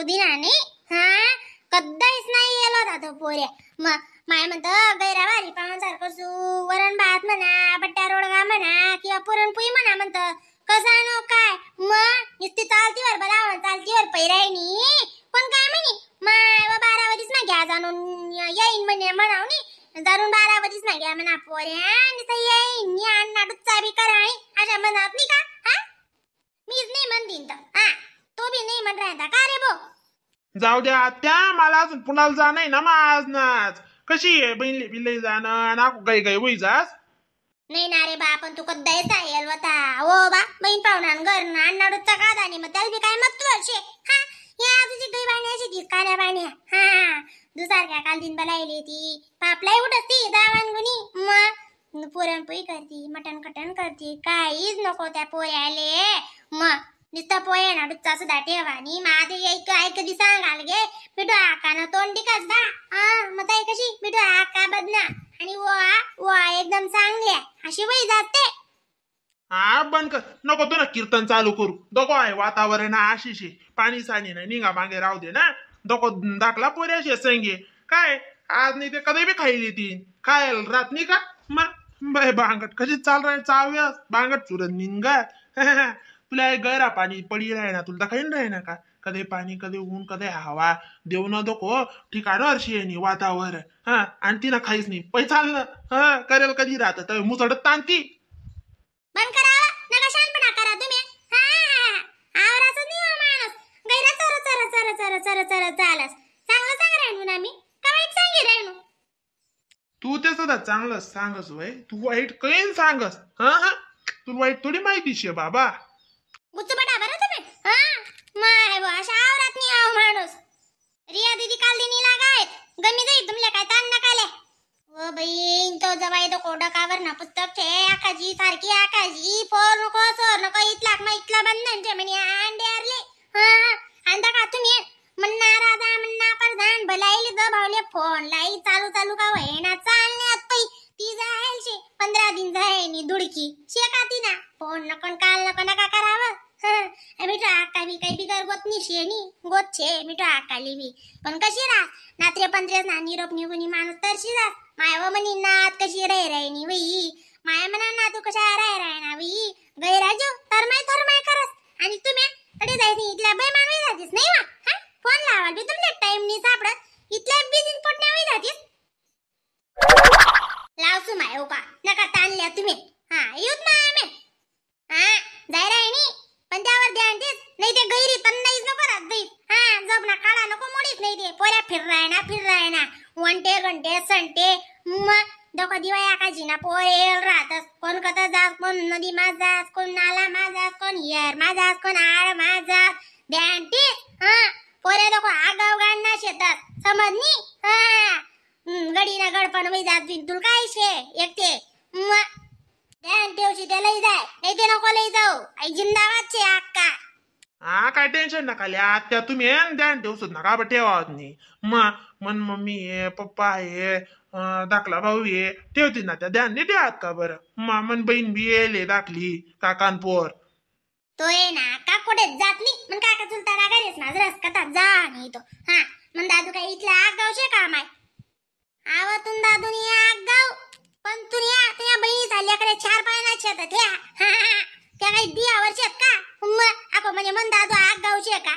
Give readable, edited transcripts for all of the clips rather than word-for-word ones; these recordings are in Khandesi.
दिना नाही. हा कधीच नाही येलो होता तो पोऱ्या. मग माय म्हणतं गैरा भारी पाहून सारखं सू वरण भात म्हणा, बट्ट्या रोडगा म्हणा किंवा पुरणपोळी म्हणा, म्हणतं कसा नो काय. मग नुसती चालतीवर बलावण चालतीवर पैरायनी पण काय म्हणी माय व 12 वरीस ना घ्या जाणून येईन म्हणे म्हणावनी जाणून 12 वरीस ना घ्या म्हणा पोऱ्या नुसतं येईन नी अण्णा डुच्चा बी करा अशा म्हणत नाही का. हा मीच नाही म्हणतीन तर हा तो बी नाही म्हण राहता का रे भो. जाऊ द्या आत्या, मला अजून पुण्याला जाणं ना मग आज नाच कशी आहे बहिणले बिल्ले जाणं नाको गाई गाई होई जास. नाही ना रे बा, पण तू कद्दायचा येल होता हो बा बहीण पाहुणा घर ना अण्णा डुच्चा का दानी मग त्याला बी काय मत तू हा या तुझी गई बाणी अशी तीच काल्या बाण्या. हा दुसारख्या काल दिन बलायली ती पापलाई उठत ती दावान गुणी मग पुरणपोळी करती मटण कटण करती काहीच नको त्या पोऱ्याले. मग नुसतं पोहे ना डुच्चा सुद्धा ठेवानी माझे ऐक ऐक कधी सांगाल गे मिठू आका ना तोंडी कसदा. हा मग ताई कशी मिठू आका बदना आणि वा वा एकदम चांगल्या अशी वही जाते. हा बंद कर नको तू ना कीर्तन चालू करू दको आहे वातावरण आशिष पाणी साणी नाही निघा मागे राहू दे ना दको दाखला पोऱ्याशी संगे काय आज नाही ते कधी बी खायली ती खायला राहत नाही का. मग बाय बांगट कशी चाल राय चाव्यास बांगट चुरत निंगा तुला गैरा पाणी पडी राही ना तुला दाखवीन राही ना का कधी पाणी कधी ऊन कधी हवा देऊ न दको ठिकाणावर शेणी वातावरण. हा आणि तिनं खाईच नाही पै चाल ना हा करेल कधी राहत तर मुसडत ताणती. बंद करावा नका शानपणा करा तुम्ही. हा आवराचं नाही हो माणूस गैरा चर चर चर चर चर चर चालस चांगलं सांग राहिलो ना मी का वाईट सांगे राहिलो. तू ते सुद्धा चांगलं सांगस वय तू वाईट कैन सांगस. हा हा तुला वाईट थोडी माहिती शे बाबा. गुच्चपटा बरं तुम्ही. हा माय बा अशा आवरात नाही आहो माणूस. रिया दीदी काल दिनी लागायत गमी जाई तुमले काय ताण नकाले. ओ बहीण तो जवाई तो कोडकावर ना पुस्तक छे आकाजी सारखी आकाजी फोर नको सोर नको इतलाक मग इतला बंधन छे म्हणे अंडे आरले. हा अंदा का तुम्ही मन्ना राजा मन्ना प्रधान भलाईले दबावले फोन लाई चालू चालू का होईना चालण्यात पै ती जाईल शे 15 दिन जायनी दुडकी शेका ती ना फोन नको काल नको नका करावं. मिठो आका बी काही बिगर गोत नी शेनी गोत छे मिठो आकाली बी पण कशी रास नात्रे पंत्रेस ना निरोप निगुनी माणूस तरशी रास माय व म्हणी नात कशी राय रायनी वई माया म्हणा ना तू कशा राय राय ना वई गैराजो तरमाय थरमाय करस आणि तुम्ही तडे जायची इथल्या बाई मानवी जातीस नाही वा. हा फोन लावाल बी तुमले टाइम नाही सापडत इथल्या बिझी पोटण्या वई जातीस लावसू माय का नका ताणल्या तुम्ही. हा येऊत मामे हा जाय रायनी पण त्यावर ध्यान देत नाही ते गैरी पण नाहीच नको राहत बाई. हा जब ना काळा नको मोडीच नाही ते पोऱ्या फिरराय ना फिरराय ना वंटे घंटे संटे मग डोका दिवा आकाशी ना पोरेल राहतस कोण कथा जास कोण नदी मा जास कोण नाला मा जास कोण येर मा जास कोण आड मा जास ध्यान देत. हा पोऱ्या डोको आगाव गाडना शेतात समजनी. हा गडी ना गडपण वही जात बिन तुला काय शे एक ते मग ध्यान ठेवशी ते लई जाय नाही ते नको लई जाऊ आई जिंदाबाद छे अक्का. हा काय टेन्शन नका लिया आत्या तुम्ही ध्यान ठेवसत नका बा ठेवा नाही मग मन मम्मी आहे पप्पा आहे दाखला भाऊ आहे ठेवतील ना त्या ध्यान नाही ठेवात का बरं. मन बहीण बी येले दाखली काकान पोर तो ये ना का कुठे जात नाही मग काका चुलता ना घरीच माझं रस कथा जा नाही तो. हा मग दादू काय इथला आगाव शे काम आहे आवातून दादू नी आगाव पण तुया तुया बहिणी चालल्याकडे 4 पाय ना शेतात त्या त्या काही दियावर शेत का मग ako म्हणजे मन दादू आगाव शे का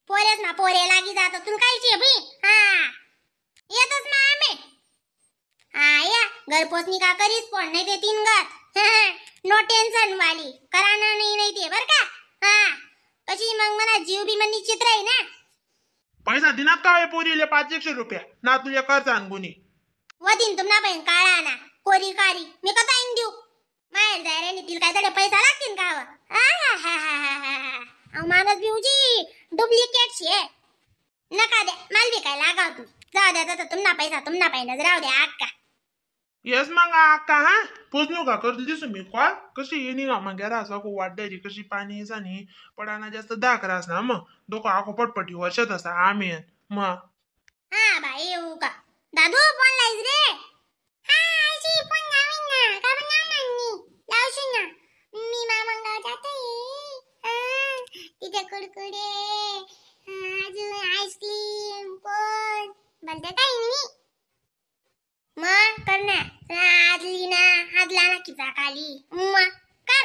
पोरेच ना पोरे लागी जात तुला काय शे बहीण. हा येतच ना आम्ही हा या घर पोचणी का करीच पण नाही ते 3 गत नो टेन्शन वाली करा ना नाही नाही ते बर का. हा कशी मग म्हणा जीव बी मन निश्चित राही ना. पैसा दिनात का पोरीले 500 रुपया ना तुझ्या खर्च गुणी वदीन तुमना बहीण काळा ना कोरी कारी मी कसा येईन देऊ माहेर जाय रे नितील काय तडे पैसा लागतील का अहो माणूस बिऊजी डुप्लिकेट शे नका द्या मला बी काय लागाव तू जाऊ द्या जाता तुमना पैसा तुमना पाहिजे राहू द्या अक्का. येस मग अक्का हा पोचनू का करतो दिसू मी कॉल कशी येणी का मग रास आखो वाड्याची कशी पाणी सानी पडाना जास्त धाक रास ना मग डोकं आखो पटपटी वर्षात असा आम्ही मग. हा बाई येऊ का दादू फोन लाईस रे. हा आईची फोन लावीन ना का बनावणार नी लावशील ना मी मामंगाव जाते. तिथे कुडकुडे अजून आईस्क्रीम कोण बोलते काही नाही. मग कर ना आदली ना आदला ना किचा खाली मग कर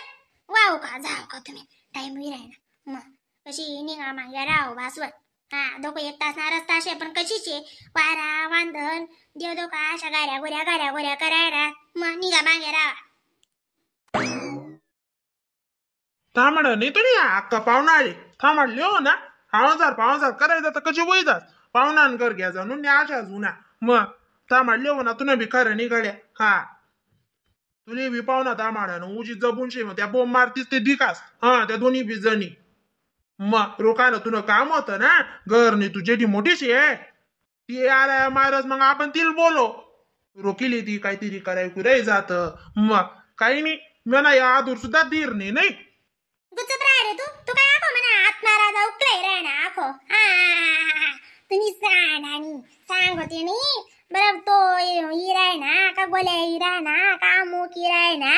वाव का जाव का तुम्ही टाइम बी राही ना. मग कशी निघा मागे राव भासवत. हा दोघं एक तास ना रस्ता असे पण कशीचे वारा वांधन देव दोघा अशा गाऱ्या गोऱ्या गाऱ्या गोऱ्या करायला. मग निघा मागे राहा. थांबड नाही तो अक्का पाहुणा आले थांबडले हो ना. 5000 5000 करायचा तर कशी वय जात पाहुणा घर घ्या जाणून अशा जुना. मग थांबडले हो ना तुला बी खरं निघाल्या. हा तुले बी पाहुणा थांबाडा ना उजी जबून शे मग त्या बोंब मारतीस ते दिकास. हा त्या दोन्ही बी जणी मग रोखायला तुला काम होतं ना घर नाही तू जेठी मोठीशी आहे ती आला मारस मग आपण तिला बोलो रोकिली ती काहीतरी कराय कुरे जात. मग काही नाही मला या आदूर सुद्धा धीर नाही. नाही गुचत राह रे तू तू काय आखो म्हणा आत्मा राजा उकलाय रे ना आखो. हा तुम्ही सांग आणि सांग होते नाही बरं. तो इराय ना का गोल्या इरा ना का अमुक इराय ना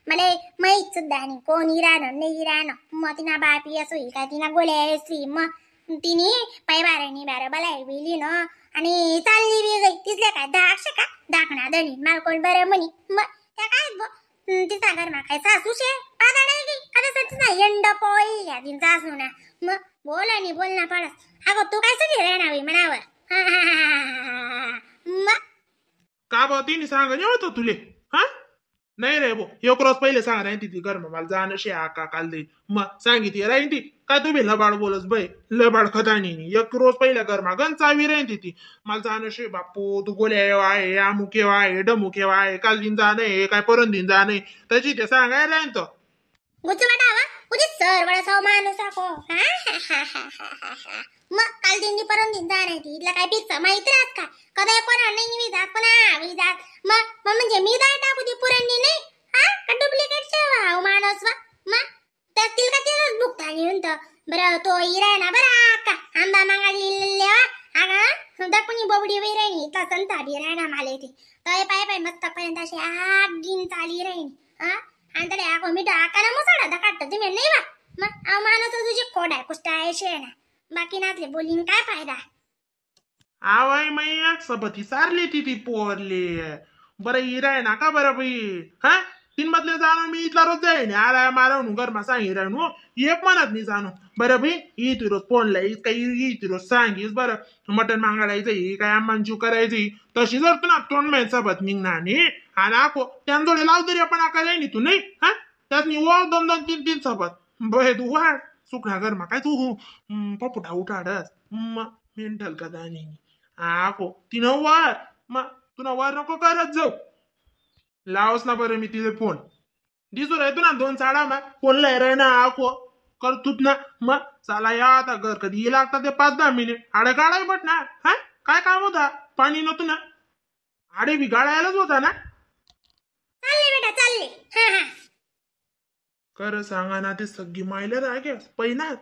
मला माहित सुद्धा नाही कोण इराण नाही इराण. मग तिना बापी असो काय तिना गोल्या असली मग तिने पाय बारानी बारा बलाय बिली ना आणि चालली बी गई. तिथल्या काय दाक्ष का दाखणा दणी मला कोण बरं म्हणी. मग त्या काय तिचा घर मा काय सासू शे पादा नाही गई आता तिचा यंड पोळी या तिचा सासू ना. मग बोल आणि बोल ना पडस. अगं तू काय सगळी राहणार मनावर. हा हा हा मग का बा तिने सांग नाही होतं तुले. हा नाही रे बो एक रोज पहिले सांग राहीन ती घर मला जाणं शे आका काल दे मग सांगितली राहीन ती काय तुम्ही लबाड बोलस बाई लबाड खदानी. एक रोज पहिल्या घर मागन चावी राहीन ती मला जाणं शे बापू तू गोल्या आहे अमुक आहे डमुक आहे काल दिन जाणं आहे काय परत दिन जाणं त्याची ते सांगायला राहीन तो गुचवाडावा उदी सर वडा सौ माणूस आको. हा हा हा हा हा. मग काल दिन परत दिन जाणार ती इथला काय पिक्चर माहित राहत का कदा कोणा नाही मी जात कोणा मी जात. मग मग म्हणजे मी दाय टाकू ती पुरणनी नाही. हा का डुप्लिकेट सेवा माणूस वा. मग त्यातील का तिथंच बुकता येऊन तर बरं तो इराय ना बरं का आंबा मागाली लेवा अगं दाखवणी बोबडी वही राहिनी इथला संता बी राहणार माले ते तय पाय पाय मस्त पर्यंत अशी आगीन चाली राहीन. हा आणि तरी आगो मी डाकाना मुसाडा दकाट तुम्ही नाही बा. मग अहो माणूस तुझी खोड आहे कुष्ट आहे शे ना बाकी नातले बोलीन काय फायदा. आवाय मैया सबती सारली ती ती पोरली बरं इराय ना का बरं बाई. हा तीन मधले जाणू मी इथला रोज जाईन आला मारवून घरमा सांगी राहणू एक म्हणत नाही जाणू बरं बाई ई ती रोज फोन लाई काही ई ती रोज सांगीस बरं मटण मागायला काय आंबांचू करायची तशी जर तुला तोंड माहित सबत निघणार नाही आणि आखो त्यांजोडे लाव तरी आपण आका नाही तू नाही. हा त्यात ओ दोन दोन तीन तीन सबत बहे तू वाढ सुकणा घरमा काय तू पपुटा उठाडस मग मेंटल का दानी आखो तिनं वर मग तुला वर नको करत जाऊ लावस ना बरं मी तिथे फोन दिसू राहतो ना दोन साडा मग फोन लाय रे ना आखो करतोच ना मग चला या आता घर कधी लागतात ते 5-10 मिनिट आडे गाडाय बट ना. हा काय काम होता पाणी नव्हतं ना आडे बी गाळायलाच होता ना. चालले बेटा चालले. हा हा खरं सांगा ना ते सगळी मायला रागे पैनात.